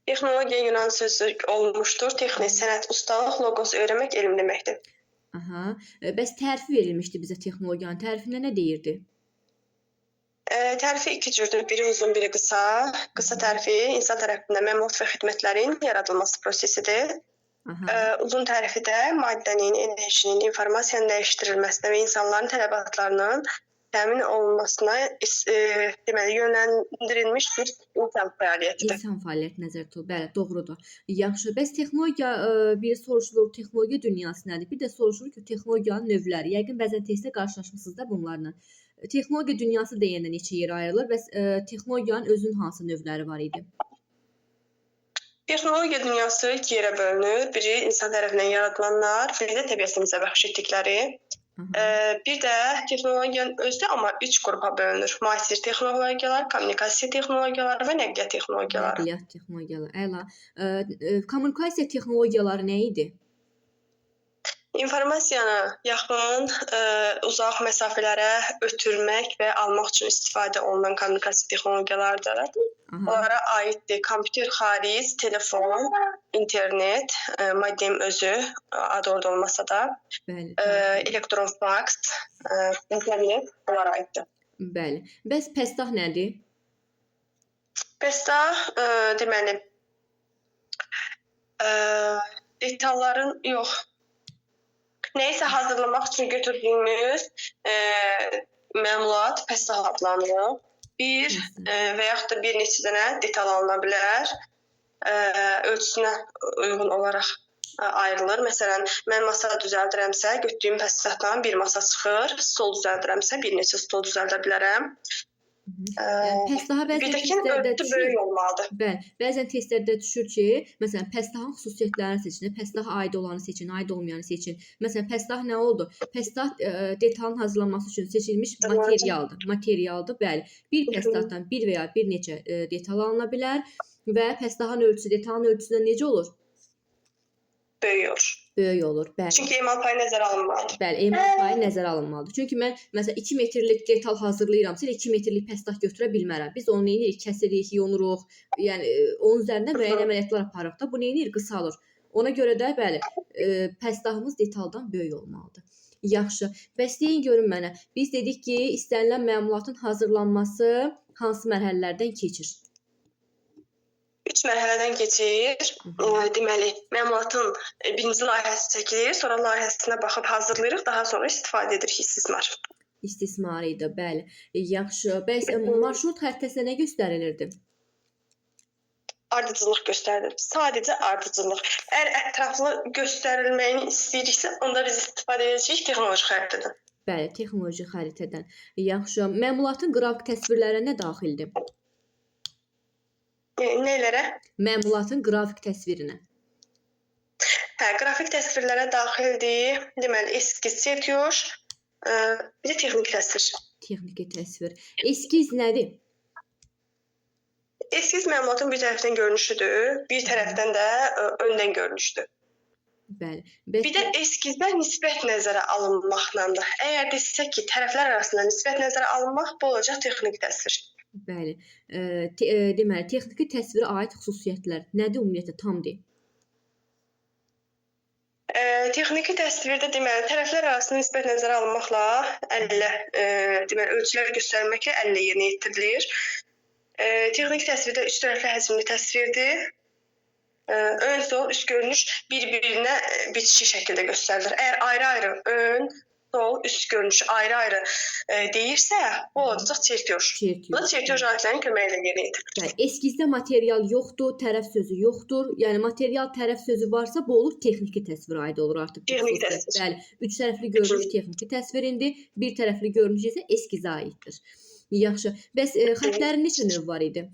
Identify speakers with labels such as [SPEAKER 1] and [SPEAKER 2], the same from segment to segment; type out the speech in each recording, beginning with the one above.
[SPEAKER 1] Texnologiya Yunan sözü olmuşdur. Texnik, sənət, ustalıq, logos öyrənmək, elm deməkdir.
[SPEAKER 2] Aha. Bəs tərifi verilmişdi bizə texnologiyanın. Tərifində nə deyirdi?
[SPEAKER 1] Tərifi iki cürdür. Biri uzun, biri qısa. Qısa tərifi insan tərəfindən məmulat və xidmətlərin yaradılması prosesidir.
[SPEAKER 2] Aha.
[SPEAKER 1] Uzun tərifi də maddənin, enerjinin, informasiyanın dəyişdirilməsinə və insanların tələbatlarının təmin olunmasına deməli yönləndirilmiş bir insan fəaliyyətidir.
[SPEAKER 2] İnsan fəaliyyəti nəzərdə tutulur. Bəli, doğrudur. Yaxşı, bəs texnologiya biri soruşulur, texnologiya dünyası nədir? Bir də soruşulur ki, texnologiyanın növləri. Yəqin bəzən testdə qarşılaşmısınız da bunlarla. Texnologiya dünyası deyəndə neçə yerə ayrılır? Bəs texnologiyanın özünün hansı növləri var idi?
[SPEAKER 1] Texnologiya dünyası iki yerə bölünür. Biri insan tərəfindən yaradılanlar, biri də təbiətin bizə bəxş etdikləri.
[SPEAKER 2] Aha.
[SPEAKER 1] Bir də texnologiyanın özü də amma üç qrupa bölünür. Müasir texnologiyalar, kommunikasiya texnologiyaları və nəqliyyat texnologiyaları.
[SPEAKER 2] Nəqliyyat texnologiyaları. Əla. Kommunikasiya texnologiyaları nə idi?
[SPEAKER 1] İnformasiyanı yaxın, uzaq məsafələrə ötürmək və almaq üçün istifadə olunan kommunikasiya texnologiyalarıdır.
[SPEAKER 2] Aha.
[SPEAKER 1] Onlara aiddir kompüter xaric, telefon, internet, modem özü, adı orada olmasa da,
[SPEAKER 2] Bəli, doğrudur.
[SPEAKER 1] elektron faks, internet bunlara aiddir.
[SPEAKER 2] Bəli. Bəs pəstah nədir?
[SPEAKER 1] Pəstah, deməli, detalların yox, nəyisə hazırlamaq üçün götürdüyümüz məmulat pəstah adlanır. Bir və yaxud da bir neçə dənə detal alına bilər. Ölçüsünə uyğun olaraq ayrılır. Məsələn, mən masa düzəldirəmsə, götürdüyüm pəstahdan bir masa çıxır. Stol düzəldirəmsə, bir neçə stol düzəldə bilərəm.
[SPEAKER 2] Yəni pəstaha
[SPEAKER 1] Bir
[SPEAKER 2] bəzən
[SPEAKER 1] də ki,
[SPEAKER 2] testlərdə
[SPEAKER 1] ölçüsü
[SPEAKER 2] düşür.
[SPEAKER 1] böyük olmalıdır.
[SPEAKER 2] Bəli, bəzən testlərdə düşür ki, məsələn, pəstahın xüsusiyyətlərini seçin, pəstaha aid olanı seçin, aid olmayanı seçin. Məsələn, pəstah nə oldu? Pəstah detalın hazırlanması üçün seçilmiş materialdır. Materialdır, bəli. Bir pəstahdan bir və ya bir neçə detal alına bilər və pəstahın ölçüsü detalın ölçüsündən necə olur?
[SPEAKER 1] Böyük olur.
[SPEAKER 2] Böyük olur, bəli.
[SPEAKER 1] Çünki emal payı nəzərə alınmalıdır.
[SPEAKER 2] Bəli, emal payı nəzərə alınmalıdır. Çünki mən məsələn 2 metrlik detal hazırlayıramsa, elə 2 metrlik pəstah götürə bilmərəm. Biz onu nə edirik? Kəsirik, yonuruq. Yəni onun üzərində müəyyən əməliyyatlar aparırıq da. Bu nə edir? Qısalır. Ona görə də bəli, pəstahımız detaldan böyük olmalıdır. Yaxşı. Bəs deyin görün mənə. Biz dedik ki, istənilən məmulatın hazırlanması hansı mərhələlərdən keçir?
[SPEAKER 1] 3 mərhələdən keçir. Deməli, məmulatın birinci layihəsi çəkilir, sonra layihəsinə baxıb hazırlayırıq, daha sonra istifadə edirik istismar.
[SPEAKER 2] İstismar idi, bəli. Yaxşı. Bəs marşrut xəritəsində nə göstərilirdi?
[SPEAKER 1] Ardıcıllıq göstərilir. Sadəcə ardıcıllıq. Əgər ətraflı göstərilməyini istəyiriksə, onda biz istifadə edəcəyik texnoloji xəritədən.
[SPEAKER 2] Bəli, texnoloji xəritədən. Yaxşı. Məmulatın qrafik təsvirlərə nə daxildir?
[SPEAKER 1] Nələrə?
[SPEAKER 2] Məmulatın qrafik təsvirinə.
[SPEAKER 1] Hə, qrafik təsvirlərə daxildir. Deməli, eskiz, çertyoş, bir də texniki təsvir.
[SPEAKER 2] Texniki təsvir. Eskiz nədir?
[SPEAKER 1] Eskiz məmulatın bir tərəfdən görünüşüdür, bir tərəfdən də öndən görünüşüdür.
[SPEAKER 2] Bəli. Bəs
[SPEAKER 1] Bir də eskizdə nisbət nəzərə alınmaqlandır. Əgər desək ki, tərəflər arasında nisbət nəzərə alınmaq, bu olacaq texniki təsvir.
[SPEAKER 2] Bəli. Deməli, texniki təsvirə aid xüsusiyyətlər nədir ümumiyyətlə tam deyil?
[SPEAKER 1] Texniki təsvirdə deməli, tərəflər arasında nisbət nəzərə alınmaqla əllə, deməli, ölçülər göstərilməklə əllə yerinə yetirilir. Texniki təsvirdə üç tərəfli həcmli təsvirdir. Ön, sol, üst görünüş bir-birinə bitişik şəkildə göstərilir. Əgər ayrı-ayrı ön, sol, üst görünüş ayrı-ayrı deyirsə, bu olacaq çertyoş.
[SPEAKER 2] Çertyoş.
[SPEAKER 1] Bu da çertyoş alətlərinin köməyi ilə yerinə yetirilir.
[SPEAKER 2] Bəli, eskizdə material yoxdur, tərəf sözü yoxdur. Yəni material tərəf sözü varsa, bu olur texniki təsvirə aid olur artıq.
[SPEAKER 1] Texniki təsvir.
[SPEAKER 2] Bəli, üç tərəfli görünüş texniki təsvirindir, bir tərəfli görünüş isə eskizə aiddir. Yaxşı. Bəs xətlərin neçə növü var idi?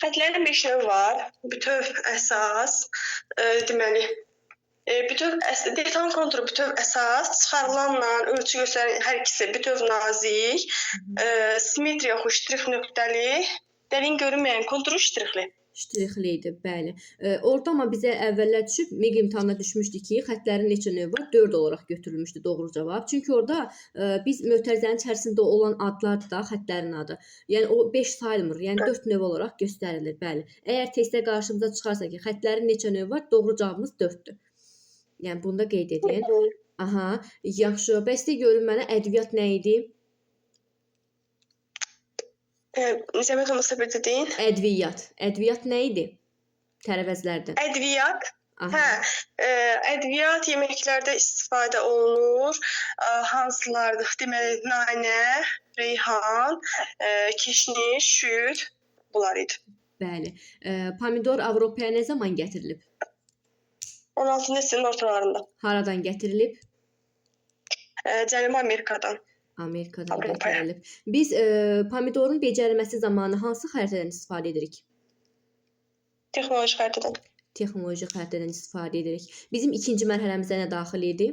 [SPEAKER 1] Xətlərin 5 növü var. Bütöv əsas, deməli, bütöv detalın konturu bütöv əsas, çıxarılanla ölçü göstərən hər ikisi bütöv nazik, simmetriya yoxu ştrix nöqtəli, dərin görünməyən konturu ştrixli.
[SPEAKER 2] Ştrixli idi, bəli. Orada amma bizə əvvəllər düşüb, MİQ imtahanına düşmüşdü ki, xətlərin neçə növü var? 4 olaraq götürülmüşdü doğru cavab. Çünki orada biz mötərizənin içərisində olan adlardır da xətlərin adı. Yəni o 5 sayılmır. Yəni 4 növ olaraq göstərilir, bəli. Əgər testdə qarşımıza çıxarsa ki, xətlərin neçə növü var? Doğru cavabımız 4-dür. Yəni bunu da qeyd edin. Aha, yaxşı. Bəs də görün mənə ədviyyat nə idi?
[SPEAKER 1] Zəhmət olmasa bir də deyin.
[SPEAKER 2] Ədviyyat. Ədviyyat nə idi? Tərəvəzlərdən.
[SPEAKER 1] Ədviyyat.
[SPEAKER 2] Aha.
[SPEAKER 1] Hə, ədviyyat yeməklərdə istifadə olunur. Hansılardır? Deməli, nanə, reyhan, kişniş, şüd, bunlar idi.
[SPEAKER 2] Bəli. Pomidor Avropaya nə zaman gətirilib?
[SPEAKER 1] 16-cı əsrin ortalarında.
[SPEAKER 2] Haradan gətirilib?
[SPEAKER 1] Cənubi Amerikadan.
[SPEAKER 2] Amerikadan
[SPEAKER 1] Avropaya.
[SPEAKER 2] gətirilib. Biz pomidorun becərilməsi zamanı hansı xəritədən istifadə edirik?
[SPEAKER 1] Texnoloji xəritədən.
[SPEAKER 2] Texnoloji xəritədən istifadə edirik. Bizim ikinci mərhələmizə nə daxil idi?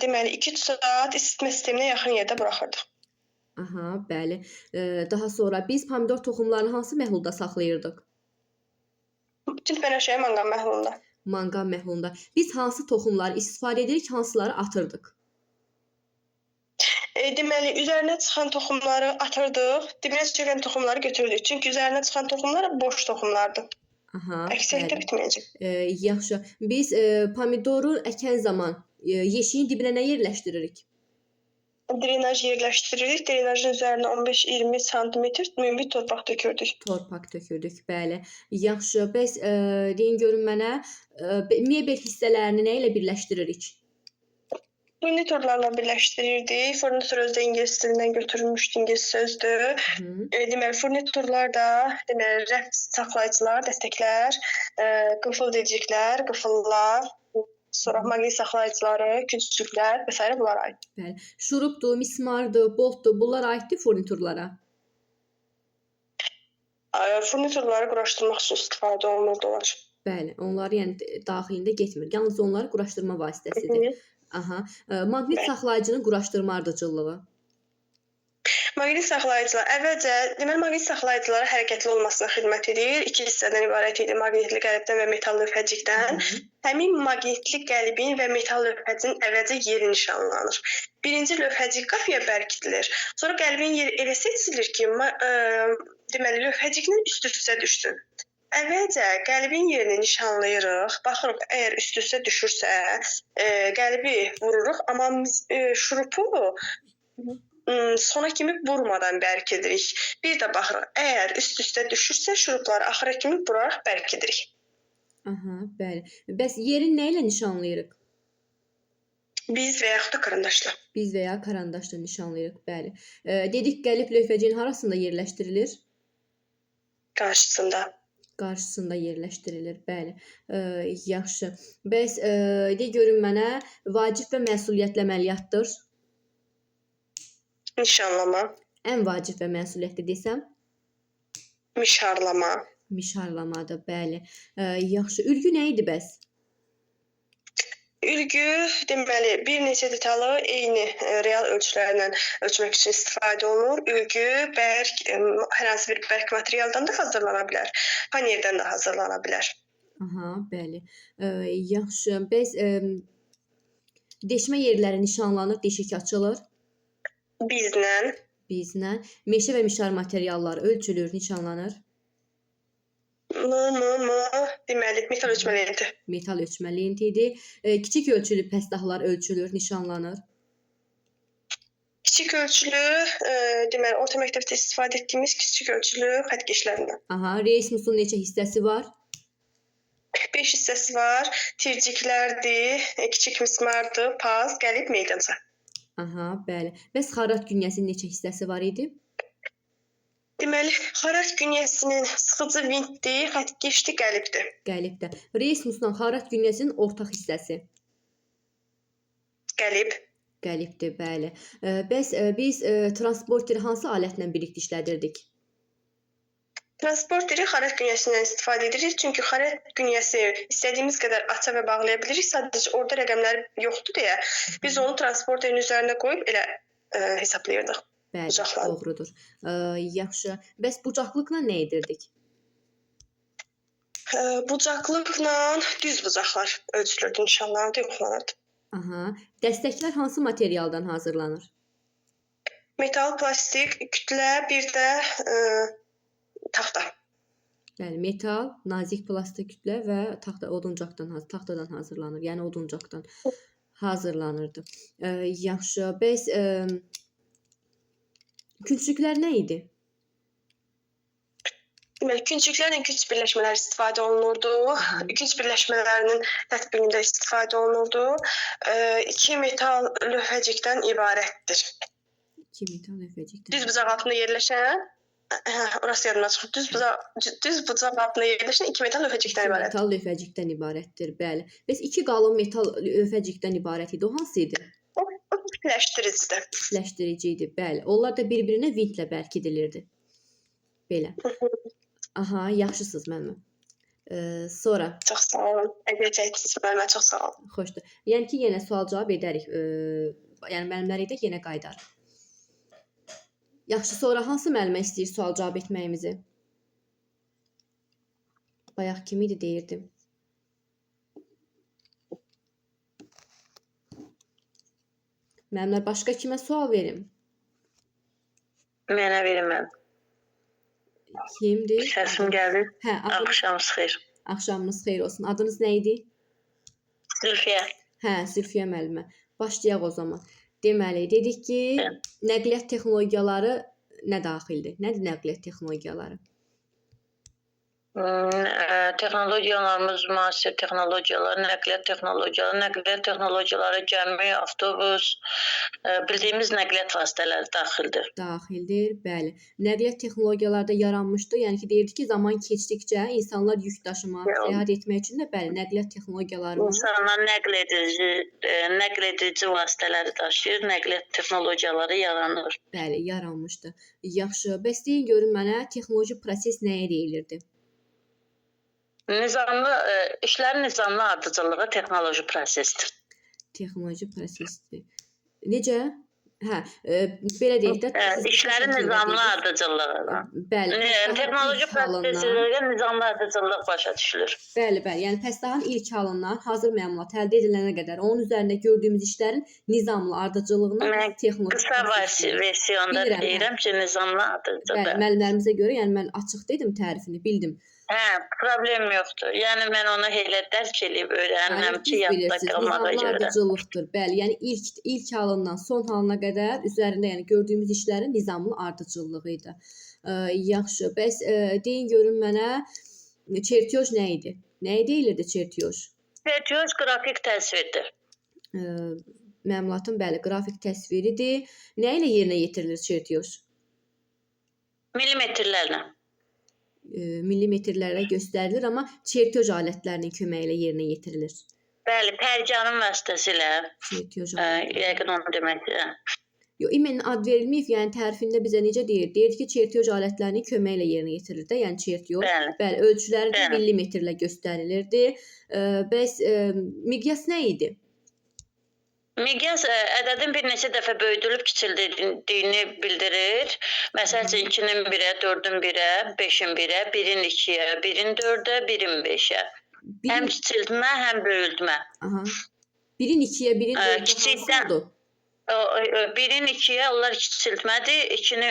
[SPEAKER 1] Deməli, 2 saat isitmə sisteminə yaxın yerdə buraxırdıq.
[SPEAKER 2] Aha, bəli. Daha sonra biz pomidor toxumlarını hansı məhlulda saxlayırdıq?
[SPEAKER 1] Tünd bənövşəyi manqan məhlulunda.
[SPEAKER 2] Manqan məhlulunda. Biz hansı toxumları istifadə edirik, hansıları atırdıq?
[SPEAKER 1] Deməli, üzərinə çıxan toxumları atırdıq, dibinə çökən toxumları götürürdük. Çünki üzərinə çıxan toxumlar boş toxumlardır.
[SPEAKER 2] Aha,
[SPEAKER 1] Əksəriyyətdə
[SPEAKER 2] bəli.
[SPEAKER 1] bitməyəcək.
[SPEAKER 2] Yaxşı. Biz pomidoru əkən zaman yeşiyin dibinə nə yerləşdiririk?
[SPEAKER 1] Drenaj yerləşdiririk. Drenajın üzərinə 15-20 sm münbit torpaq tökürdük.
[SPEAKER 2] Torpaq tökürdük, bəli. Yaxşı. Bəs deyin görün mənə, mebel hissələrini nə ilə birləşdiririk?
[SPEAKER 1] Furniturlarla birləşdirirdik. Furnitur özü də ingilis dilindən götürülmüşdü, ingilis sözdür. Deməli, furniturlar da, deməli, rəf saxlayıcılar, dəstəklər, qıfıl dediklər, qıfıllar, sonra maqnit saxlayıcıları, künclüklər və s. bunlara aid.
[SPEAKER 2] Bəli. Şurubdur, mismardır, boltdur, bunlar aiddir furniturlara.
[SPEAKER 1] Furniturları quraşdırmaq üçün istifadə olunurdu onlar.
[SPEAKER 2] Bəli, onları yəni daxilində getmir. Yalnız onları quraşdırma vasitəsidir. Aha. Maqnit saxlayıcının quraşdırma ardıcıllığı.
[SPEAKER 1] Maqnit saxlayıcılar əvvəlcə, deməli, maqnit saxlayıcılara hərəkətli olmasına xidmət edir. İki hissədən ibarət idi: maqnitli qəlibdən və metal lövhəcikdən. Həmin maqnitli qəlibin və metal lövhəcinin əvvəlcə yeri nişanlanır. Birinci lövhəcik qapıya bərkidilir. Sonra qəlibin yeri elə seçilir ki, deməli, lövhəciklə üst-üstə düşsün. Əvvəlcə qəlibin yerini nişanlayırıq. Baxırıq, əgər üst-üstə düşürsə, qəlibi vururuq, amma şurupu sona kimi vurmadan bərkidirik. Bir də baxırıq, əgər üst-üstə düşürsə, şurupları axıra kimi vuraraq bərkidirik.
[SPEAKER 2] Aha, bəli. Bəs yerini nə ilə nişanlayırıq?
[SPEAKER 1] Biz və yaxud da karandaşla.
[SPEAKER 2] Biz və ya karandaşla nişanlayırıq, bəli. Dedik, qəlib lövhəciyin harasında yerləşdirilir?
[SPEAKER 1] Qarşısında.
[SPEAKER 2] Qarşısında yerləşdirilir, bəli. Yaxşı. Bəs de görün mənə, vacib və məsuliyyətli əməliyyatdır?
[SPEAKER 1] Nişanlama.
[SPEAKER 2] Ən vacib və məsuliyyətli desəm?
[SPEAKER 1] Mişarlama.
[SPEAKER 2] Mişarlamadır, bəli. Yaxşı. Ülgü nə idi bəs?
[SPEAKER 1] Ülgü, deməli, bir neçə detalı eyni real ölçülərlə ölçmək üçün istifadə olunur. Ülgü bərk, hər hansı bir bərk materialdan da hazırlana bilər, panierdən də hazırlana bilər.
[SPEAKER 2] Aha, bəli. Yaxşı. Bəs deşmə yerləri nişanlanır, deşik açılır?
[SPEAKER 1] Bizlə.
[SPEAKER 2] Bizlə. Meşə və mişar materialları ölçülür, nişanlanır?
[SPEAKER 1] M, M, M, deməli, metal ölçmə lenti.
[SPEAKER 2] Metal ölçmə lenti idi. Kiçik ölçülü pəstahlar ölçülür, nişanlanır.
[SPEAKER 1] Kiçik ölçülü, deməli, orta məktəbdə istifadə etdiyimiz kiçik ölçülü xəttkeşlərindən.
[SPEAKER 2] Aha, reysmusun neçə hissəsi var?
[SPEAKER 1] 5 hissəsi var. Tirciklərdir, kiçik mismardır, paz, qəlib, meydança.
[SPEAKER 2] Aha, bəli. Bəs xarrat günyəsinin neçə hissəsi var idi?
[SPEAKER 1] Deməli, xarrat günyəsinin sıxıcı vintdir, xəttkeşdir, qəlibdir.
[SPEAKER 2] Qəlibdir. Reysmusla xarrat günyəsinin ortaq hissəsi?
[SPEAKER 1] Qəlib.
[SPEAKER 2] Qəlibdir, bəli. Bəs biz transporteri hansı alətlə birlikdə işlədirdik?
[SPEAKER 1] Transporteri xarrat günyəsindən istifadə edirik. Çünki xarrat günyəsi istədiyimiz qədər aça və bağlaya bilirik. Sadəcə orada rəqəmlər yoxdur deyə biz onu transporterin üzərinə qoyub elə hesablayırdıq.
[SPEAKER 2] Bəli,
[SPEAKER 1] Bucaqlar.
[SPEAKER 2] Doğrudur. Yaxşı. Bəs bucaqlıqla nə edirdik?
[SPEAKER 1] Bucaqlıqla düz bucaqlar ölçülürdü, nişanlanırdı, yoxlanırdı.
[SPEAKER 2] Aha. Dəstəklər hansı materialdan hazırlanır?
[SPEAKER 1] Metal, plastik, kütlə, bir də taxta.
[SPEAKER 2] Bəli, metal, nazik plastik kütlə və taxta oduncaqdan, taxtadan hazırlanır. Yəni oduncaqdan hazırlanırdı. Yaxşı. Bəs künclüklər nə idi?
[SPEAKER 1] Deməli, künclüklərlə künc birləşmələri istifadə olunurdu. Künc birləşmələrinin tətbiqində istifadə olunurdu. İki metal lövhəcikdən ibarətdir.
[SPEAKER 2] İki metal lövhəcikdən.
[SPEAKER 1] Düz bucaq altında yerləşən, orası yadıma çıxır. Düz bucaq altında yerləşən iki metal lövhəcikdən ibarətdir.
[SPEAKER 2] Metal lövhəcikdən ibarətdir, bəli. Bəs iki qalın metal lövhəcikdən ibarət idi. O hansı idi?
[SPEAKER 1] O tipləşdiricidir.
[SPEAKER 2] Tipləşdirici idi, bəli. Onlar da bir-birinə vintlə bərkidilirdi. Belə. Aha, yaxşısınız müəllimə. Sonra.
[SPEAKER 1] Çox sağ olun. Əziyyət çəkdiniz müəllimə, çox sağ olun.
[SPEAKER 2] Xoşdur. Yəni ki, yenə sual-cavab edərik. Yəni müəllimlər edək, yenə qayıdarıq. Yaxşı, sonra hansı müəllimə istəyir sual-cavab etməyimizi? Bayaq kim idi deyirdim. Müəllimlər, başqa kimə sual verim?
[SPEAKER 3] Mənə verin mən.
[SPEAKER 2] Kimdir?
[SPEAKER 3] Səsim gəlir.
[SPEAKER 2] Hə,
[SPEAKER 3] Axşamınız xeyir.
[SPEAKER 2] Axşamınız xeyir olsun. Adınız nə idi?
[SPEAKER 3] Zülfiyə.
[SPEAKER 2] Hə, Zülfiyə müəllimə. Başlayaq o zaman. Deməli, dedik ki, nəqliyyat texnologiyaları nə daxildir? Nədir nəqliyyat texnologiyaları?
[SPEAKER 3] Texnologiyalarımız, müasir texnologiyalar, nəqliyyat texnologiyaları, nəqliyyat texnologiyaları, gəmi, avtobus, bildiyimiz nəqliyyat vasitələri daxildir.
[SPEAKER 2] Daxildir, bəli. Nəqliyyat texnologiyaları da yaranmışdı. Yəni ki, deyirdi ki, zaman keçdikcə insanlar yük daşımaq, səyahət etmək üçün də bəli, nəqliyyat texnologiyaları.
[SPEAKER 3] İnsanlar nəql edici vasitələri daşıyır, nəqliyyat texnologiyaları yaranır.
[SPEAKER 2] Bəli, yaranmışdı. Yaxşı, bəs deyin görün mənə, texnoloji proses nəyə deyilirdi?
[SPEAKER 3] Nizamlı, işlərin nizamlı ardıcıllığı texnoloji prosesdir.
[SPEAKER 2] Texnoloji prosesdir. Necə? Hə, belə deyək də.
[SPEAKER 3] İşlərin nizamlı ardıcıllığı.
[SPEAKER 2] Bəli.
[SPEAKER 3] Texnoloji proseslərdə nizamlı ardıcıllıq başa düşülür.
[SPEAKER 2] Bəli, bəli. Yəni pəstahın ilk halından hazır məmulat əldə edilənə qədər onun üzərində gördüyümüz işlərin nizamlı ardıcıllığına texnoloji
[SPEAKER 3] qısa versiyonda deyirəm ki, nizamlı ardıcıllıq.
[SPEAKER 2] Bəli, müəllimlərimizə görə, yəni mən açıq dedim tərifini, bildim.
[SPEAKER 3] Hə, problem yoxdur. Yəni mən onu elə dərk eləyib öyrənirəm ki, yadda qalmağa görə.
[SPEAKER 2] Nizamlı ardıcıllıqdır. Bəli, yəni ilk halından son halına qədər üzərində yəni gördüyümüz işlərin nizamlı ardıcıllığı idi. Yaxşı, bəs deyin görün mənə, çertyoj nə idi? Nəyə deyilirdi çertyoj?
[SPEAKER 3] Çertyoj qrafik təsvirdir.
[SPEAKER 2] Məmulatın, bəli, qrafik təsviridir. Nə ilə yerinə yetirilir çertyoj?
[SPEAKER 3] Millimetrlərlə.
[SPEAKER 2] Millimetrlərlə göstərilir, amma çertyoj alətlərinin köməyi ilə yerinə yetirilir.
[SPEAKER 3] Bəli, pərganın vasitəsilə.
[SPEAKER 2] Çertyoj
[SPEAKER 3] alətləri. Yəqin onu deməkdir.
[SPEAKER 2] Yox, imen ad verilməyib, yəni tərifində bizə necə deyir? Deyir ki, çertyoj alətlərinin köməyi ilə yerinə yetirilir də, yəni çertyoj.
[SPEAKER 3] Bəli.
[SPEAKER 2] Bəli, ölçüləri də millimetrlə göstərilirdi. Bəs miqyas nə idi?
[SPEAKER 3] Miqyas ədədin bir neçə dəfə böyüdülüb kiçildiyini bildirir. Məsəl üçün 2-nin 1-ə, 4-ün 1-ə, 5-in 1-ə, 1-in 2-yə, 1-in 4-ə, 1-in 5-ə. Həm kiçiltmə, həm böyütmə.
[SPEAKER 2] Aha. 1-in 2-yə, 1-in 4-ə hansı oldu?
[SPEAKER 3] 1-in 2-yə onlar kiçiltmədir. 2-ni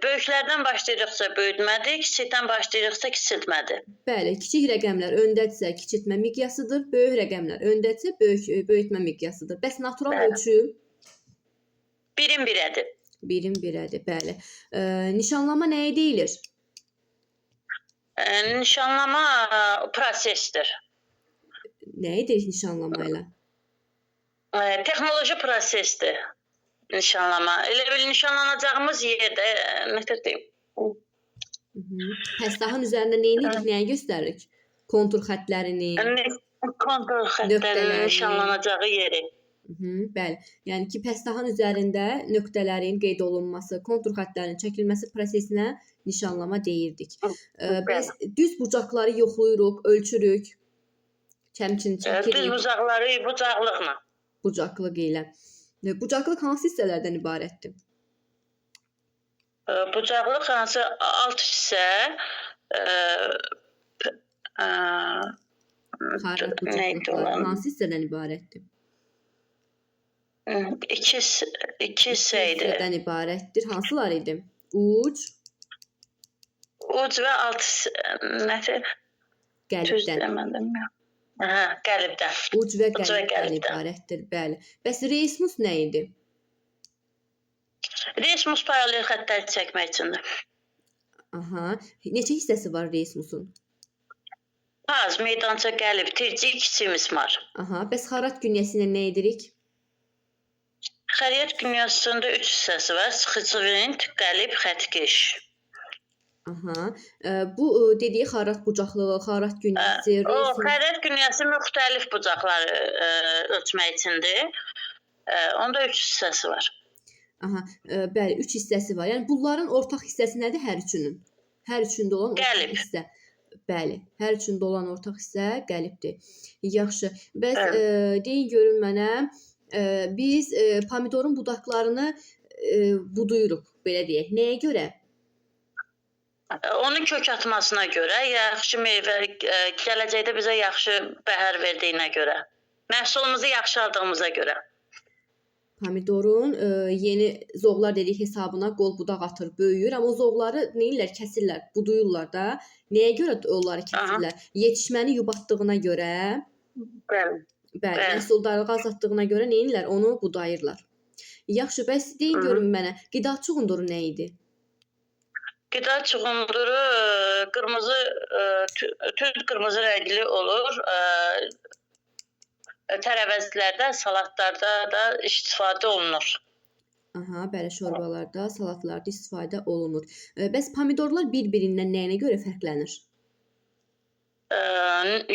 [SPEAKER 3] böyüklərdən başlayırıqsa böyütmədir, kiçikdən başlayırıqsa kiçiltmədir.
[SPEAKER 2] Bəli, kiçik rəqəmlər öndədirsə kiçiltmə miqyasıdır, böyük rəqəmlər öndədirsə böyütmə miqyasıdır. Bəs natural ölçü?
[SPEAKER 3] 1-in 1-ədir.
[SPEAKER 2] 1-in 1-ədir, bəli. Nişanlama nəyə deyilir?
[SPEAKER 3] Nişanlama prosesdir.
[SPEAKER 2] Nəyə deyilir nişanlama ilə?
[SPEAKER 3] Texnoloji prosesdir. Nişanlama. Elə bil nişanlanacağımız yerdə, nə deyim?
[SPEAKER 2] Pəstahın üzərində nə edirik, nəyi göstəririk? Kontur xəttlərini.
[SPEAKER 3] Kontur xəttlərinin nişanlanacağı yeri.
[SPEAKER 2] Bəli. Yəni ki, pəstahın üzərində nöqtələrin qeyd olunması, kontur xəttlərinin çəkilməsi prosesinə nişanlama deyirdik. Bəs düz bucaqları yoxlayırıq, ölçürük. Çəmçini çəkirik.
[SPEAKER 3] Düz bucaqları bucaqlıqla.
[SPEAKER 2] Bucaqlıq ilə. Bucaqlıq hansı hissələrdən ibarətdir?
[SPEAKER 3] Bucaqlıq hansı alt hissə e, p- e,
[SPEAKER 2] Xarrat
[SPEAKER 3] nə idi
[SPEAKER 2] bucaqlıqları
[SPEAKER 3] olan?
[SPEAKER 2] hansı hissədən ibarətdir?
[SPEAKER 3] İki, iki hissə idi.
[SPEAKER 2] Hissədən ibarətdir. Hansılar idi? Uc,
[SPEAKER 3] Uc və alt nədir? Düz
[SPEAKER 2] qəlibdən.
[SPEAKER 3] demədim ya. Hə, qəlibdən.
[SPEAKER 2] Uc və
[SPEAKER 3] Uc və
[SPEAKER 2] qəlibdən
[SPEAKER 3] qəlibdən.
[SPEAKER 2] ibarətdir, bəli. Bəs reysmus nə idi?
[SPEAKER 3] Reysmus paralel xəttləri çəkmək üçündür.
[SPEAKER 2] Aha. Neçə hissəsi var reysmusun?
[SPEAKER 3] Paz, meydança, qəlib, tircik, kiçik mismar.
[SPEAKER 2] Aha. Bəs xarrat günyəsi ilə nə edirik?
[SPEAKER 3] Xəriyyət dünyasında üç hissəsi var. Sıxıcı vint, qəlib, xəttkeş.
[SPEAKER 2] Aha. Bu dediyi xarrat bucaqlığı, xarrat günyəsi,
[SPEAKER 3] O,
[SPEAKER 2] reysmus.
[SPEAKER 3] xəriyyət dünyası müxtəlif bucaqları ölçmək üçündür. Onda üç hissəsi var.
[SPEAKER 2] Aha, bəli, üç hissəsi var. Yəni bunların ortaq hissəsi nədir hər üçünün? Hər üçündə olan ortaq
[SPEAKER 3] Qəlib.
[SPEAKER 2] hissə. Bəli, hər üçündə olan ortaq hissə qəlibdir. Yaxşı. Bəs
[SPEAKER 3] Bəli.
[SPEAKER 2] deyin görün mənə, biz pomidorun budaqlarını buduyuruq, belə deyək. Nəyə görə?
[SPEAKER 3] Onun kök atmasına görə, yaxşı meyvə, gələcəkdə bizə yaxşı bəhər verdiyinə görə, məhsulumuzu yaxşı aldığımıza görə.
[SPEAKER 2] Pomidorun yeni zoğlar dedik hesabına qol budaq atır, böyüyür, amma o zoğları nə edirlər? Kəsirlər, buduyurlar da. Nəyə görə onları kəsirlər? Yetişməni yubatdığına görə.
[SPEAKER 3] Bəli.
[SPEAKER 2] Bəli,
[SPEAKER 3] Bəli.
[SPEAKER 2] məhsuldarlığı azaltdığına görə nə edirlər? Onu budayırlar. Yaxşı, bəs deyin görün mənə, qida çuğunduru nə idi?
[SPEAKER 3] Qida çuğunduru qırmızı, tünd qırmızı rəngli olur. Tərəvəzlərdə, salatlarda da istifadə olunur.
[SPEAKER 2] Aha, bəli, şorbalarda, salatlarda istifadə olunur. Bəs pomidorlar bir-birindən nəyinə görə fərqlənir?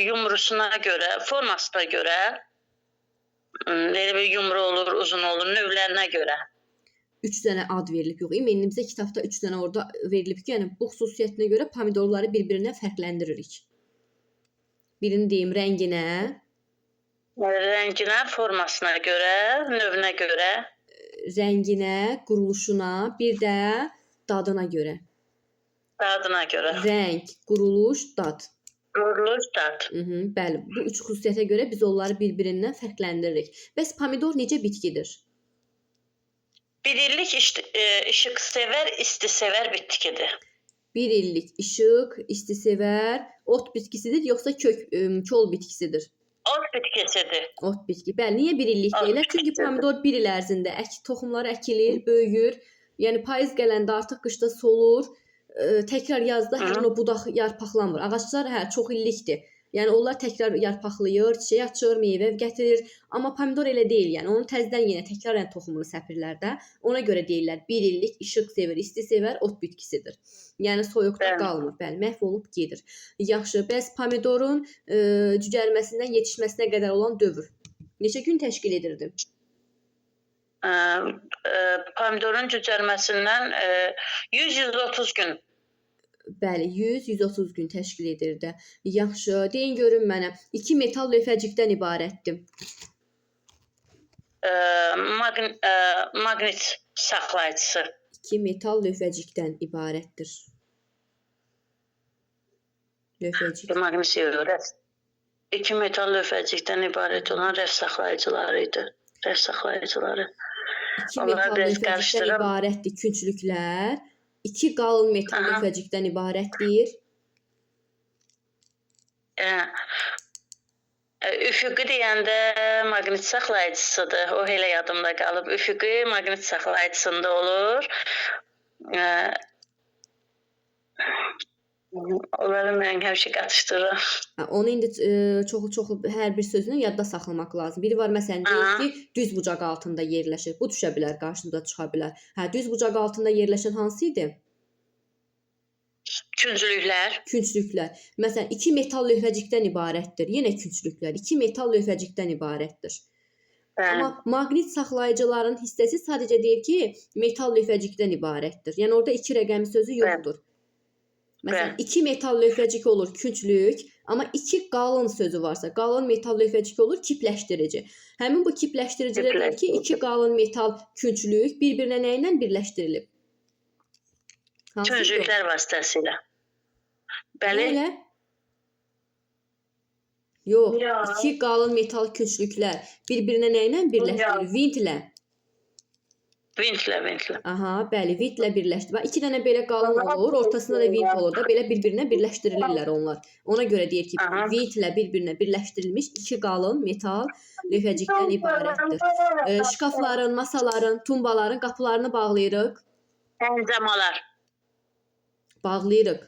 [SPEAKER 3] Yumrusuna görə, formasına görə, elə bir yumru olur, uzun olur, növlərinə görə.
[SPEAKER 2] 3 dənə ad verilib, yox, indi bizə kitabda 3 dənə orada verilib ki, yəni bu xüsusiyyətinə görə pomidorları bir-birindən fərqləndiririk. Birini deyim rənginə,
[SPEAKER 3] Rənginə, formasına görə, növünə görə.
[SPEAKER 2] Rənginə, quruluşuna, bir də dadına görə.
[SPEAKER 3] Dadına görə.
[SPEAKER 2] Rəng, quruluş, dad.
[SPEAKER 3] Quruluş, dad.
[SPEAKER 2] Bəli, bu üç xüsusiyyətə görə biz onları bir-birindən fərqləndiririk. Bəs pomidor necə bitkidir?
[SPEAKER 3] Bir illik işıqsevər, istisevər bitkidir.
[SPEAKER 2] Bir illik işıq, istisevər, ot bitkisidir yoxsa kök, kol bitkisidir?
[SPEAKER 3] Ot bitkisidir.
[SPEAKER 2] Ot bitki. Bəli, niyə bir illik
[SPEAKER 3] Ot
[SPEAKER 2] deyirlər? Çünki
[SPEAKER 3] bitkisidir.
[SPEAKER 2] pomidor bir il ərzində toxumları əkilir, böyüyür. Yəni payız gələndə artıq qışda solur. Təkrar yazda həmin o budaq yarpaqlanmır. Ağaclar hə çox illikdir. Yəni onlar təkrar yarpaqlayır, çiçək açır, meyvə gətirir. Amma pomidor elə deyil. Yəni onu təzədən yenə təkrarən toxumunu səpirlər də. Ona görə deyirlər bir illik işıq sevir, isti sevər, ot bitkisidir. Yəni soyuqda
[SPEAKER 3] Bəli.
[SPEAKER 2] qalmır. Bəli, məhv olub gedir. Yaxşı, bəs pomidorun cücərməsindən yetişməsinə qədər olan dövr neçə gün təşkil edirdi?
[SPEAKER 3] Pomidorun cücərməsindən 100-130 gün.
[SPEAKER 2] Bəli, 100-130 gün təşkil edirdi. Yaxşı, deyin görün mənə, iki metal lövhəcikdən ibarətdir.
[SPEAKER 3] Maqnit saxlayıcısı.
[SPEAKER 2] İki metal lövhəcikdən ibarətdir. Lövhəcik.
[SPEAKER 3] Maqnit yox, İki metal lövhəcikdən ibarət olan rəf saxlayıcıları idi. Rəf saxlayıcıları.
[SPEAKER 2] İki
[SPEAKER 3] Onları
[SPEAKER 2] metal
[SPEAKER 3] biraz
[SPEAKER 2] lövhəcikdən
[SPEAKER 3] qarışdırıram.
[SPEAKER 2] ibarətdir künclüklər. İki qalın metal lövhəcikdən ibarətdir.
[SPEAKER 3] Üfüqi deyəndə maqnit saxlayıcısıdır. O elə yadımda qalıb. Üfüqi maqnit saxlayıcısında olur. Onları mən həmişə qatışdırıram.
[SPEAKER 2] Hə, onu indi çoxlu hər bir sözünü yadda saxlamaq lazım. Biri var məsələn deyir ki, düz bucaq altında yerləşir. Bu düşə bilər, qarşınıza çıxa bilər. Hə, düz bucaq altında yerləşən hansı idi?
[SPEAKER 3] Künclüklər.
[SPEAKER 2] Künclüklər. Məsələn, iki metal lövhəcikdən ibarətdir. Yenə künclüklər. İki metal lövhəcikdən ibarətdir.
[SPEAKER 3] Bəli.
[SPEAKER 2] Amma maqnit saxlayıcıların hissəsi sadəcə deyir ki, metal lövhəcikdən ibarətdir. Yəni orada iki rəqəmi sözü yoxdur. Məsələn, iki metal lövhəcik olur künclük, amma iki qalın sözü varsa, qalın metal lövhəcik olur kipləşdirici. Həmin bu kipləşdiricilər deyir ki, iki qalın metal künclük bir-birinə nə ilə birləşdirilib? Hansı idi o?
[SPEAKER 3] Künclüklər vasitəsilə. Bəli.
[SPEAKER 2] Nə ilə? Yox,
[SPEAKER 1] Yox.
[SPEAKER 2] iki qalın metal künclüklər bir-birinə nə ilə birləşdirilir? Vintlə.
[SPEAKER 3] Vintlə, vintlə.
[SPEAKER 2] Aha, bəli, vintlə birləşdir. Bax, iki dənə belə qalın olur, ortasında da vint olur da, belə bir-birinə birləşdirilirlər onlar. Ona görə deyir ki,
[SPEAKER 3] Aha.
[SPEAKER 2] vintlə bir-birinə birləşdirilmiş iki qalın metal lövhəcikdən ibarətdir. Şkafların, masaların, tumbaların qapılarını bağlayırıq.
[SPEAKER 3] Əncamalar.
[SPEAKER 2] Bağlayırıq.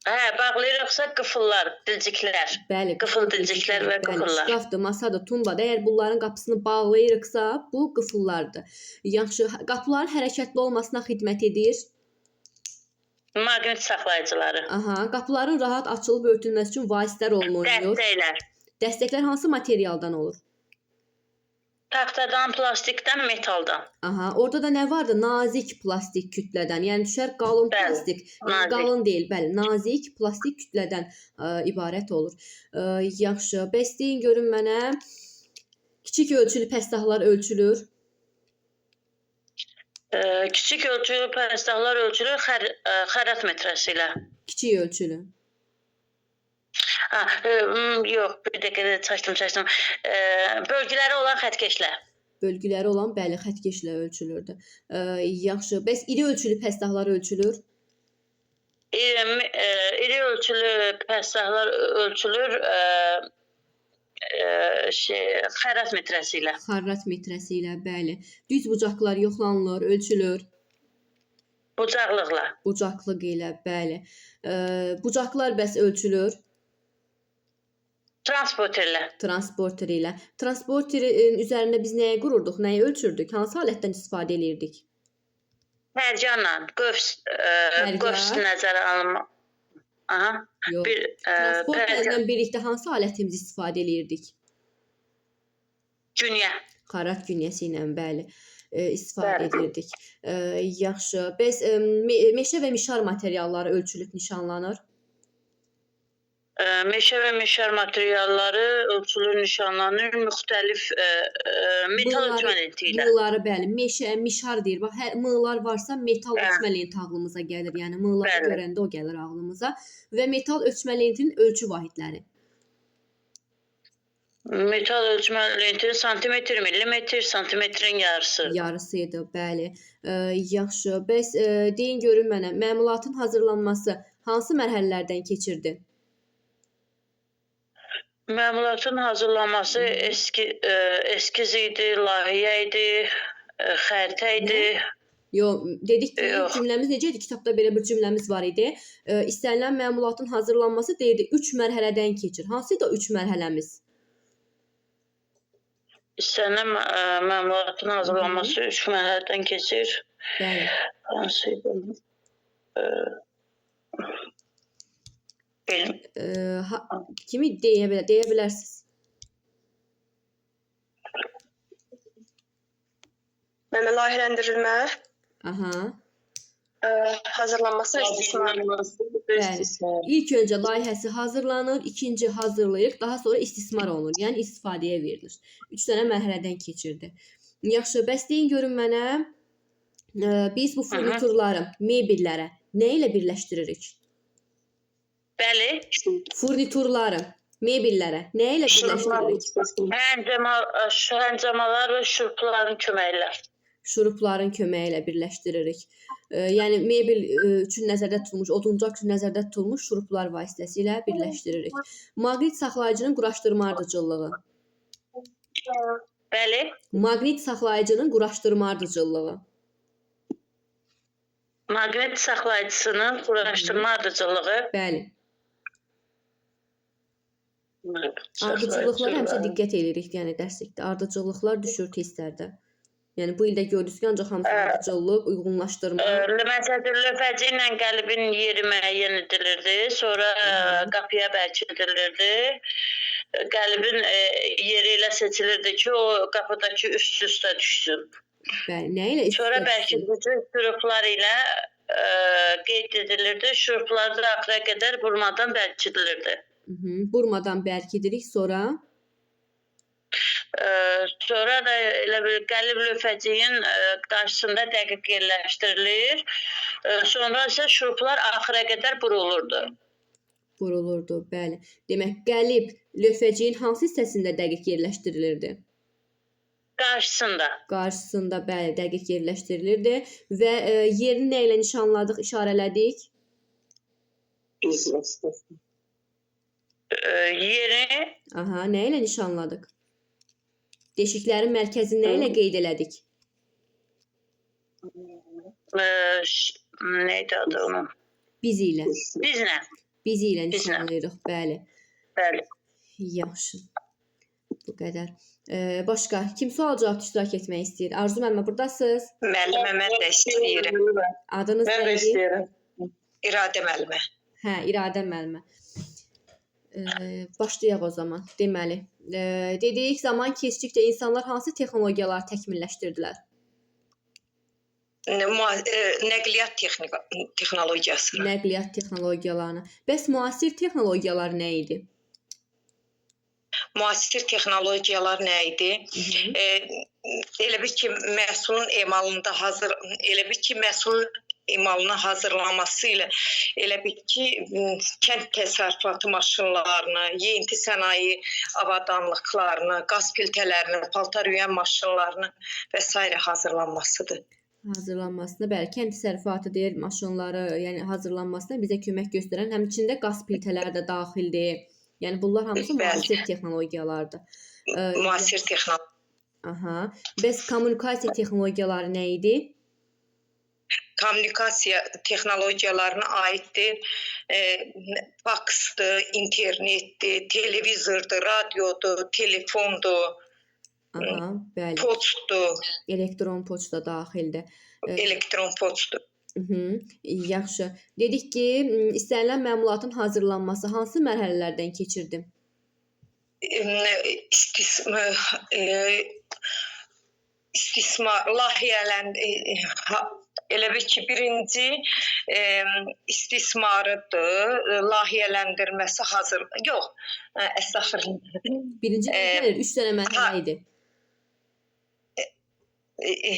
[SPEAKER 3] Hə, bağlayırıqsa qıfıllar, dilciklər.
[SPEAKER 2] Bəli,
[SPEAKER 3] Qıfıl dilciklər və
[SPEAKER 2] bəli,
[SPEAKER 3] qıfıllar.
[SPEAKER 2] şkafdır, masadır, tumbadır. Əgər bunların qapısını bağlayırıqsa, bu qıfıllardır. Yaxşı, qapıların hərəkətli olmasına xidmət edir.
[SPEAKER 3] Maqnit saxlayıcıları.
[SPEAKER 2] Aha, qapıların rahat açılıb örtülməsi üçün vasitə rolunu oynayır.
[SPEAKER 3] Dəstəklər.
[SPEAKER 2] Dəstəklər hansı materialdan olur?
[SPEAKER 3] Taxtadan, plastikdən, metaldan.
[SPEAKER 2] Aha, orada da nə vardı? Nazik plastik kütlədən. Yəni düşər qalın
[SPEAKER 3] Bəli,
[SPEAKER 2] plastik. Yəni
[SPEAKER 3] nazik.
[SPEAKER 2] qalın deyil, bəli, nazik plastik kütlədən ibarət olur. Yaxşı, bəs deyin görün mənə. Kiçik ölçülü pəstahlar ölçülür.
[SPEAKER 3] Kiçik ölçülü pəstahlar ölçülür xərat metrəsi ilə.
[SPEAKER 2] Kiçik ölçülü.
[SPEAKER 3] Ha, yox, bir dəqiqə çaşdım. Bölgüləri olan xəttkeşlə.
[SPEAKER 2] Bölgüləri olan, bəli, xəttkeşlə ölçülürdü. Yaxşı, bəs iri ölçülü pəstahlar ölçülür?
[SPEAKER 3] İri ölçülü pəstahlar ölçülür xərat metrəsi ilə.
[SPEAKER 2] Xarrat metrəsi ilə, bəli. Düz bucaqlar yoxlanılır, ölçülür.
[SPEAKER 3] Bucaqlıqla.
[SPEAKER 2] Bucaqlıq ilə, bəli. Bucaqlar bəs ölçülür?
[SPEAKER 3] Transporterlə.
[SPEAKER 2] Transporter ilə. Transporterin üzərində biz nəyi qururduq, nəyi ölçürdük, hansı alətdən istifadə eləyirdik?
[SPEAKER 3] Hərcanla, qövs,
[SPEAKER 2] Hərcan.
[SPEAKER 3] qövs nəzərə alınma. Aha,
[SPEAKER 2] Yox.
[SPEAKER 3] bir
[SPEAKER 2] Transporterlə birlikdə hansı alətimizi istifadə eləyirdik?
[SPEAKER 3] Cünyə.
[SPEAKER 2] Xarat günyəsi ilə, bəli, istifadə
[SPEAKER 3] Bəli.
[SPEAKER 2] edirdik. Yaxşı. Bəs meşə və mişar materialları ölçülüb nişanlanır?
[SPEAKER 3] Meşə və mişar materialları ölçülür, nişanlanır müxtəlif metal ölçmə lenti ilə.
[SPEAKER 2] Mığları, bəli, meşə, mişar deyir. Bax, hər mığlar varsa metal
[SPEAKER 3] Hə.
[SPEAKER 2] ölçmə lenti ağlımıza gəlir. Yəni mığları
[SPEAKER 3] Bəli.
[SPEAKER 2] görəndə o gəlir ağlımıza və metal ölçmə lentinin ölçü vahidləri.
[SPEAKER 3] Metal ölçmə lentini santimetr, millimetr, santimetrin yarısı.
[SPEAKER 2] Yarısı idi, bəli. Yaxşı. Bəs deyin görün mənə, məmulatın hazırlanması hansı mərhələlərdən keçirdi?
[SPEAKER 3] Məmulatın hazırlanması eskiz idi, layihə idi, xəritə idi.
[SPEAKER 2] Yox, dedik ki,
[SPEAKER 3] Yox.
[SPEAKER 2] cümləmiz necə idi? Kitabda belə bir cümləmiz var idi. İstənilən məmulatın hazırlanması deyirdi 3 mərhələdən keçir. Hansı idi o 3 mərhələmiz?
[SPEAKER 3] İstənilən məmulatın hazırlanması 3 mərhələdən keçir.
[SPEAKER 2] Bəli.
[SPEAKER 3] Hansı idi?
[SPEAKER 2] Kimi deyə bilər, deyə bilərsiniz?
[SPEAKER 1] Mənə layihələndirilmə,
[SPEAKER 2] Aha.
[SPEAKER 1] hazırlanması və istismar.
[SPEAKER 2] Bəli. İlk öncə layihəsi hazırlanır, ikinci hazırlayırıq, daha sonra istismar olunur, yəni istifadəyə verilir. 3 dənə mərhələdən keçirdi. Yaxşı, bəs deyin görün mənə, biz bu furniturları, mebellərə nə ilə birləşdiririk?
[SPEAKER 3] Bəli.
[SPEAKER 2] Furniturları, mebellərə nə ilə birləşdiririk?
[SPEAKER 3] Həncamalar və şurupların köməyi ilə.
[SPEAKER 2] Şurupların köməyi ilə birləşdiririk. Yəni mebel üçün nəzərdə tutulmuş, oduncaq üçün nəzərdə tutulmuş şuruplar vasitəsilə birləşdiririk. Maqnit saxlayıcının quraşdırma ardıcıllığı.
[SPEAKER 3] Bəli.
[SPEAKER 2] Maqnit saxlayıcının quraşdırma ardıcıllığı.
[SPEAKER 3] Maqnit saxlayıcısının quraşdırma ardıcıllığı.
[SPEAKER 2] Bəli. Ardıcıllıqlara həmişə diqqət edirik, yəni dərslikdə. Ardıcıllıqlar düşür testlərdə. Yəni bu ildə gördünüz ki, ancaq hamısı ardıcıllıq, uyğunlaşdırma.
[SPEAKER 3] Məsələn, lövhəci ilə qəlibin yeri müəyyən edilirdi, sonra qapıya bərkidilirdi. Qəlibin yeri elə seçilirdi ki, o qapıdakı üst-üstə düşsün.
[SPEAKER 2] Bəli, nə ilə üst-üstə
[SPEAKER 3] Sonra
[SPEAKER 2] düşsün?
[SPEAKER 3] bərkidici şuruplar ilə qeyd edilirdi. Şuruplar da axıra qədər burmadan bərkidilirdi.
[SPEAKER 2] Burmadan bərkidirik, sonra?
[SPEAKER 3] Sonra da elə bir qəlib lövhəciyin qarşısında dəqiq yerləşdirilir. Sonra isə şuruplar axıra qədər burulurdu.
[SPEAKER 2] Burulurdu, bəli. Demək, qəlib lövhəciyin hansı hissəsində dəqiq yerləşdirilirdi?
[SPEAKER 3] Qarşısında.
[SPEAKER 2] Qarşısında, bəli, dəqiq yerləşdirilirdi və yerini nə ilə nişanladıq, işarələdik?
[SPEAKER 4] Biz vasitəsilə.
[SPEAKER 3] Yeri
[SPEAKER 2] Aha, nə ilə nişanladıq? Deşiklərin mərkəzini nə ilə qeyd elədik?
[SPEAKER 3] Nə idi adı onun?
[SPEAKER 2] Biz ilə.
[SPEAKER 3] Bizlə.
[SPEAKER 2] Biz ilə
[SPEAKER 3] Bizlə.
[SPEAKER 2] nişanlayırıq, bəli.
[SPEAKER 3] Bəli.
[SPEAKER 2] Yaxşı. Bu qədər. Başqa kim sual cavab iştirak etmək istəyir? Arzu müəllimə burdasınız?
[SPEAKER 5] Müəllimə mən də istəyirəm.
[SPEAKER 2] Adınız
[SPEAKER 4] Mən
[SPEAKER 2] nə
[SPEAKER 4] də
[SPEAKER 2] idi?
[SPEAKER 4] istəyirəm.
[SPEAKER 5] İradə müəllimə.
[SPEAKER 2] Hə, İradə müəllimə. Başlayaq o zaman. Deməli, dedik zaman keçdikcə insanlar hansı texnologiyaları təkmilləşdirdilər?
[SPEAKER 5] Nəqliyyat texnologiyasını.
[SPEAKER 2] Nəqliyyat texnologiyalarını. Bəs müasir texnologiyalar nə idi?
[SPEAKER 5] Müasir texnologiyalar nə idi? Elə bil ki, məhsulun emalında hazır, elə bil ki, məhsulun emalına hazırlanması ilə elə bil ki, kənd təsərrüfatı maşınlarını, yeyinti sənaye avadanlıqlarını, qaz filtrələrini, paltar yuyan maşınlarını və sairə hazırlanmasıdır.
[SPEAKER 2] Hazırlanmasına, bəli, kənd təsərrüfatı deyir, maşınları, yəni hazırlanmasına bizə kömək göstərən, həmçinin qaz plitələri də daxildir. Yəni bunlar hamısı
[SPEAKER 5] Bəli.
[SPEAKER 2] müasir texnologiyalardır.
[SPEAKER 5] Müasir texnologiya.
[SPEAKER 2] Aha. Bəs kommunikasiya texnologiyaları nə idi?
[SPEAKER 5] Kommunikasiya texnologiyalarına aiddir. Faksdır, internetdir, televizordur, radiodur, telefondur,
[SPEAKER 2] Aha, bəli.
[SPEAKER 5] poçtdur,
[SPEAKER 2] Elektron poçta daxildir.
[SPEAKER 5] Elektron poçtdur.
[SPEAKER 2] Yaxşı. Dedik ki, istənilən məmulatın hazırlanması hansı mərhələlərdən keçirdi?
[SPEAKER 5] İstismar layihələn elə bil ki, birinci istismarıdır, layihələndirməsi hazır. Yox, əstəğfurullah.
[SPEAKER 2] Birinci nə gəlir? 3 dənə mərhələ idi.
[SPEAKER 5] E, e,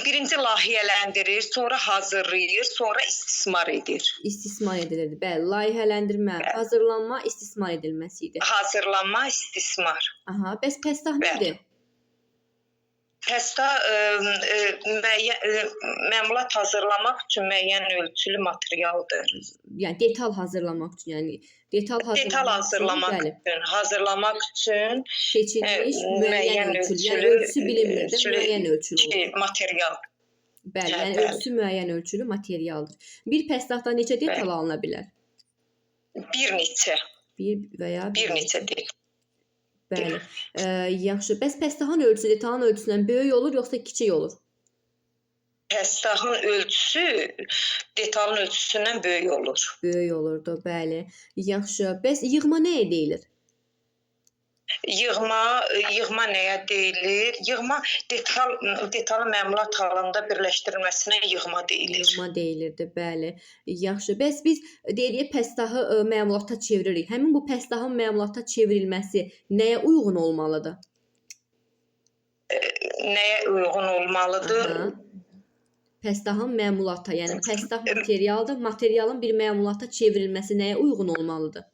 [SPEAKER 5] Birinci layihələndirir, sonra hazırlayır, sonra istismar edir.
[SPEAKER 2] İstismar edilirdi. Bəli, layihələndirmə, hazırlanma, istismar edilməsi idi.
[SPEAKER 5] Hazırlanma, istismar.
[SPEAKER 2] Aha, bəs pəstah
[SPEAKER 5] Bəli.
[SPEAKER 2] nədir?
[SPEAKER 5] Pəstah müəyyən məmulat hazırlamaq üçün müəyyən ölçülü materialdır.
[SPEAKER 2] Yəni detal hazırlamaq üçün, yəni detal hazırlamaq
[SPEAKER 5] Detal hazırlamaq
[SPEAKER 2] üçün, bəli,
[SPEAKER 5] üçün, hazırlamaq üçün
[SPEAKER 2] seçilmiş müəyyən
[SPEAKER 5] müəyyən
[SPEAKER 2] ölçülü, yəni
[SPEAKER 5] ölçülü,
[SPEAKER 2] ölçüsü bilinmir də,
[SPEAKER 5] ölçülü
[SPEAKER 2] müəyyən ölçülü olur.
[SPEAKER 5] ki, material.
[SPEAKER 2] Bəli,
[SPEAKER 5] Hə,
[SPEAKER 2] yəni
[SPEAKER 5] bəli.
[SPEAKER 2] ölçüsü müəyyən ölçülü materialdır. Bir pəstahdan neçə detal
[SPEAKER 5] Bəli.
[SPEAKER 2] alına bilər?
[SPEAKER 5] Bir neçə,
[SPEAKER 2] Bir və ya
[SPEAKER 5] bir neçə detal.
[SPEAKER 2] Bəli. Yaxşı. Bəs pəstahın ölçüsü detalın ölçüsündən böyük olur yoxsa kiçik olur?
[SPEAKER 5] Pəstahın ölçüsü detalın ölçüsündən böyük olur.
[SPEAKER 2] Böyük olurdu, bəli. Yaxşı. Bəs yığma nəyə deyilir?
[SPEAKER 5] Yığma nəyə deyilir? Yığma detalın məmulat halında birləşdirilməsinə yığma deyilir.
[SPEAKER 2] Yığma deyilirdi, bəli. Yaxşı. Bəs biz deyirik pəstahı məmulata çeviririk. Həmin bu pəstahın məmulata çevrilməsi nəyə uyğun olmalıdır?
[SPEAKER 5] Nəyə uyğun olmalıdır?
[SPEAKER 2] Aha. Pəstahın məmulata, yəni pəstah materialdır. Materialın bir məmulata çevrilməsi nəyə uyğun olmalıdır?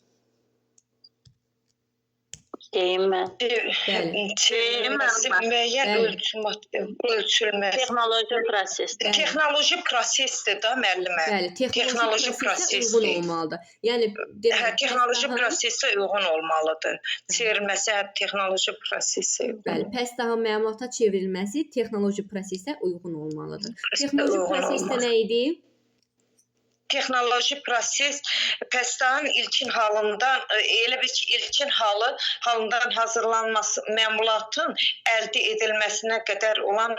[SPEAKER 3] Deyim mən.
[SPEAKER 2] Bəli.
[SPEAKER 5] Çevrilməsi müəyyən
[SPEAKER 2] Bəli.
[SPEAKER 5] ölçülməsi.
[SPEAKER 3] Texnoloji prosesdir.
[SPEAKER 2] Bəli.
[SPEAKER 5] Texnoloji prosesdir da müəllimə.
[SPEAKER 2] Bəli, texnoloji
[SPEAKER 5] Texnoloji
[SPEAKER 2] prosesə uyğun
[SPEAKER 5] prosesdir.
[SPEAKER 2] olmalıdır. Yəni demək,
[SPEAKER 5] Hə, texnoloji
[SPEAKER 2] pəstahın-
[SPEAKER 5] prosesə uyğun olmalıdır. Çevrilməsi hə, texnoloji prosesə uyğun.
[SPEAKER 2] Bəli, pəstahın məmulata çevrilməsi texnoloji prosesə uyğun olmalıdır. Texnoloji
[SPEAKER 5] Uyğun
[SPEAKER 2] proses də
[SPEAKER 5] olmalı.
[SPEAKER 2] nə idi?
[SPEAKER 5] Texnoloji proses pəstahın ilkin halından, elə bil ki, ilkin halından hazırlanması, məmulatın əldə edilməsinə qədər olan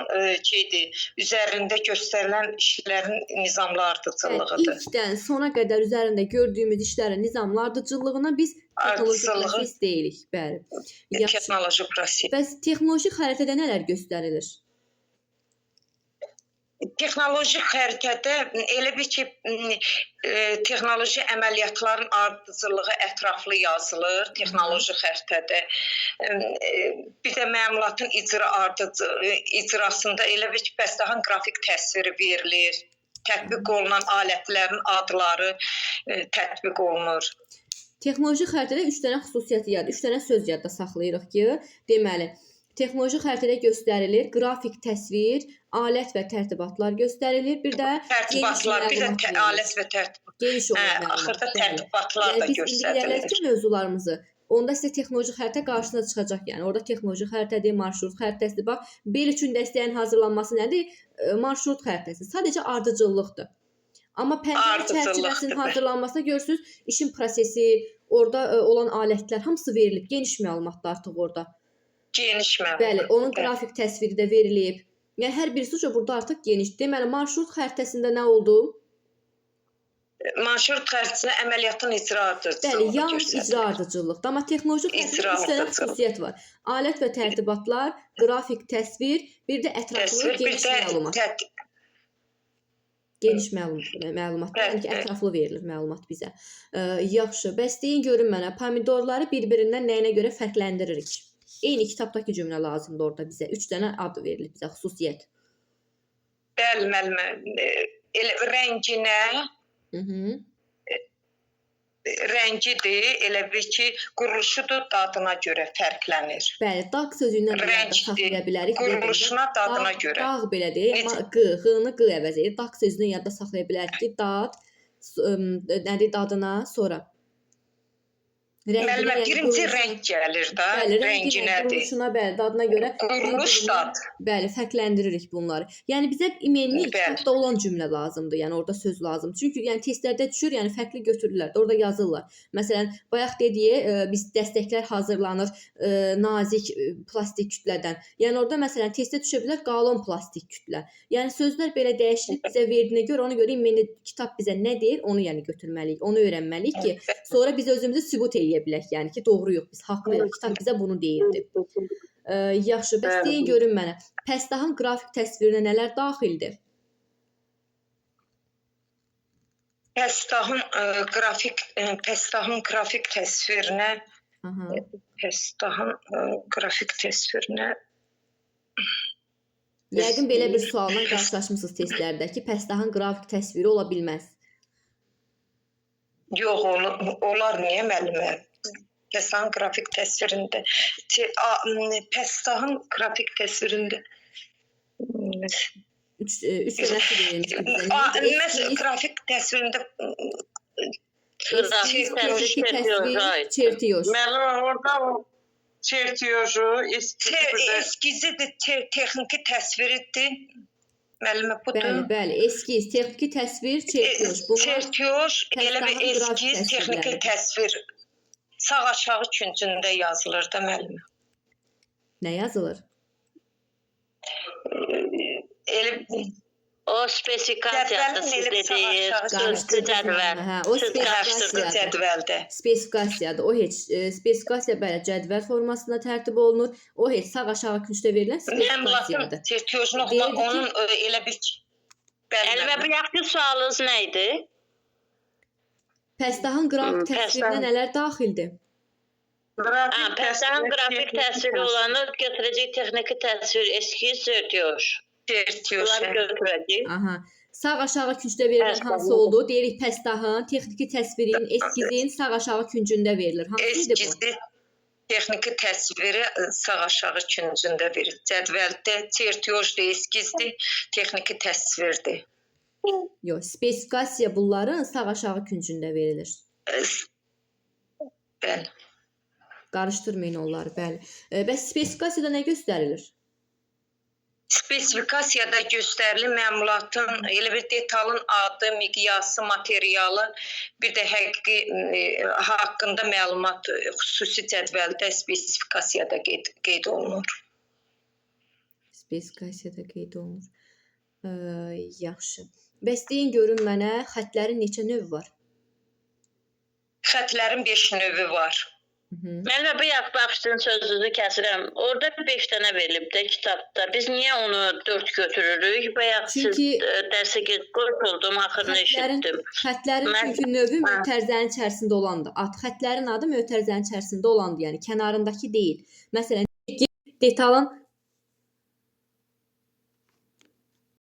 [SPEAKER 5] şeydir, üzərində göstərilən işlərin nizamlı
[SPEAKER 2] Bəli,
[SPEAKER 5] ardıcıllığıdır.
[SPEAKER 2] ilkdən sona qədər üzərində gördüyümüz işlərin nizamlı ardıcıllığına biz texnoloji
[SPEAKER 5] Ardıcıllığı.
[SPEAKER 2] proses deyirik. Bəli. Yaxşı.
[SPEAKER 5] Texnoloji proses.
[SPEAKER 2] Bəs texnoloji xəritədə nələr göstərilir?
[SPEAKER 5] Texnoloji xəritədə elə bir ki, texnoloji əməliyyatların ardıcıllığı ətraflı yazılır texnoloji xəritədə. Bir də məmulatın icrasında elə bir ki, pəstahın qrafik təsviri verilir. Tətbiq olunan alətlərin adları tətbiq olunur.
[SPEAKER 2] Texnoloji xəritədə 3 dənə xüsusiyyəti yad, 3 dənə söz yadda saxlayırıq ki, deməli, texnoloji xəritədə göstərilir qrafik təsvir, alət və tərtibatlar göstərilir. Bir də
[SPEAKER 5] tərtibatlar, bir də alət və tərtibat.
[SPEAKER 2] Geniş olan məlumat.
[SPEAKER 5] Axırda tərtibatlar da
[SPEAKER 2] Yəni biz indi
[SPEAKER 5] göstərilir.
[SPEAKER 2] irəlilədikcə mövzularımızı, onda sizə texnoloji xəritə qarşısına çıxacaq. Yəni orada texnoloji xəritədir, marşrut xəritəsidir. Bax, bel üçün dəstəyin hazırlanması nədir? Marşrut xəritəsi. Sadəcə ardıcıllıqdır. Amma pəncərə çərçivəsinin hazırlanmasına görürsünüz, işin prosesi, orada olan alətlər hamısı verilib. Geniş məlumatdır artıq orada.
[SPEAKER 5] Geniş məlumat.
[SPEAKER 2] Bəli, onun qrafik təsviri də verilib. Yəni hər birisi uca burada artıq geniş. Deməli, marşrut xəritəsində nə oldu?
[SPEAKER 5] Marşrut xəritəsində əməliyyatın icra ardıcıllığı.
[SPEAKER 2] Bəli, yalnız icra ardıcıllıqdır. Amma texnoloji xəritədə 3 dənə xüsusiyyət var. Alət və tərtibatlar, qrafik təsvir, bir də ətraflı geniş məlumat. Geniş məlumat. Yəni ki, ətraflı verilir məlumat bizə. Yaxşı, bəs deyin görün mənə, pomidorları bir-birindən nəyinə görə fərqləndiririk? Eyni kitabdakı cümlə lazımdır orada bizə. 3 dənə ad verilir bizə, xüsusiyyət.
[SPEAKER 5] Bəli, müəllimə. Elə rənginə, rəngidir, elə bil ki, quruluşudur, dadına görə fərqlənir.
[SPEAKER 2] Bəli, dağ sözü ilə də yadda saxlaya bilərik.
[SPEAKER 5] Quruluşuna, dadına görə.
[SPEAKER 2] Dağ belə deyək, amma q, ğ-nı q əvəz edir. Dağ sözünü yadda saxlaya bilərik ki, dad, nədir dadına, sonra.
[SPEAKER 5] Müəllimə, birinci rəng gəlir də,
[SPEAKER 2] bəli,
[SPEAKER 5] rənginədir.
[SPEAKER 2] Quruluşuna, bəli, dadına görə.
[SPEAKER 5] Quruluş dad.
[SPEAKER 2] Bəli, fərqləndiririk bunları. Yəni bizə imenli kitabda olan cümlə lazımdır, yəni orada söz lazımdır. Çünki yəni testlərdə düşür, yəni fərqli götürürlər də, orada yazırlar. Məsələn, bayaq dediyi, biz dəstəklər hazırlanır nazik plastik kütlədən. Yəni orada məsələn testə düşə bilər qalın plastik kütlə. Yəni sözlər belə dəyişilib bizə verdiyinə görə, ona görə imenli kitab bizə nə deyir, onu yəni götürməliyik, onu öyrənməliyik ki, sonra biz özümüzü sübut eləyə bilək, yəni ki, doğruyuq, biz haqlıyıq, kitab bizə bunu deyirdi. Yaxşı, bəs deyin görün mənə, pəstahın qrafik təsvirinə nələr daxildir?
[SPEAKER 5] Pəstahın qrafik təsvirinə,
[SPEAKER 2] Yəqin belə bir sualla qarşılaşmısınız testlərdə ki, pəstahın qrafik təsviri ola bilməz.
[SPEAKER 5] Yox, olar niyə müəllimə? Pəstahın qrafik təsvirində, pəstahın qrafik təsvirində
[SPEAKER 2] 3 dənəsi verilmişdi bizə.
[SPEAKER 5] Məsələn, qrafik təsvirində
[SPEAKER 2] texniki təsvir, çertiyoş.
[SPEAKER 4] Müəllimə, orada o çertiyoju,
[SPEAKER 5] eskizidir, texniki təsviridir. Müəllimə, budur.
[SPEAKER 2] Bəli, bəli, eskiz, texniki təsvir, çertiyoş.
[SPEAKER 5] Çertiyoş, elə bir eskiz, texniki təsvir. Sağ aşağı küncündə yazılır da, müəllimə.
[SPEAKER 2] Nə yazılır?
[SPEAKER 5] Elə
[SPEAKER 3] o spesifikasiyada siz dediniz, sözlü cədvəl.
[SPEAKER 2] O spesifikasiyadır. Spesifikasiyadır. O heç spesifikasiya bəli cədvəl formasında tərtib olunur. O heç sağ aşağı küncdə verilən spesifikasiyadır.
[SPEAKER 5] Çertiyoşunu oxumaq onun elə bir
[SPEAKER 3] Əlbə, bu yaxşı sualınız nə idi?
[SPEAKER 2] Pəstahın qrafik təsvirinə nələr daxildir?
[SPEAKER 3] Pəstahın qrafik təsviri olanı götürəcək texniki təsvir, eskiz, çertiyoş. Bunları götürəcək.
[SPEAKER 2] Aha. Sağ aşağı küncdə verilən hansı oldu? Deyirik pəstahın, texniki təsvirin, eskizin sağ aşağı küncündə verilir. Hansı idi bu?
[SPEAKER 5] Eskizi, texniki təsviri sağ aşağı küncündə verilir. Cədvəldə çertiyoşdur, eskizdir, texniki təsvirdir.
[SPEAKER 2] Yox, spesifikasiya bunların sağ aşağı küncündə verilir.
[SPEAKER 5] Bəli.
[SPEAKER 2] Qarışdırmayın onları, bəli. Bəs spesifikasiyada nə göstərilir?
[SPEAKER 5] Spesifikasiyada göstərilir məmulatın, elə bir detalın adı, miqyası, materialı, bir də həqiqi haqqında məlumat xüsusi cədvəldə spesifikasiyada qeyd olunur.
[SPEAKER 2] Spesifikasiyada qeyd olunur. Yaxşı. Bəs deyin görün mənə, xətlərin neçə növü var?
[SPEAKER 5] Xətlərin 5 növü var.
[SPEAKER 3] Müəllimə, bu yaq baxışın sözünüzü kəsirəm. Orada 5 dənə verilib də kitabda. Biz niyə onu 4 götürürük? Bayaq siz
[SPEAKER 2] Çünki-
[SPEAKER 3] dərsə gec qoşuldum, axırını
[SPEAKER 2] Xətlərin,
[SPEAKER 3] eşitdim.
[SPEAKER 2] xətlərin
[SPEAKER 3] Mən-
[SPEAKER 2] çünki növü
[SPEAKER 3] Hə.
[SPEAKER 2] mötərizənin içərisində olandır. Ad xətlərin adı mötərizənin içərisində olandır, yəni kənarındakı deyil. Məsələn, detalın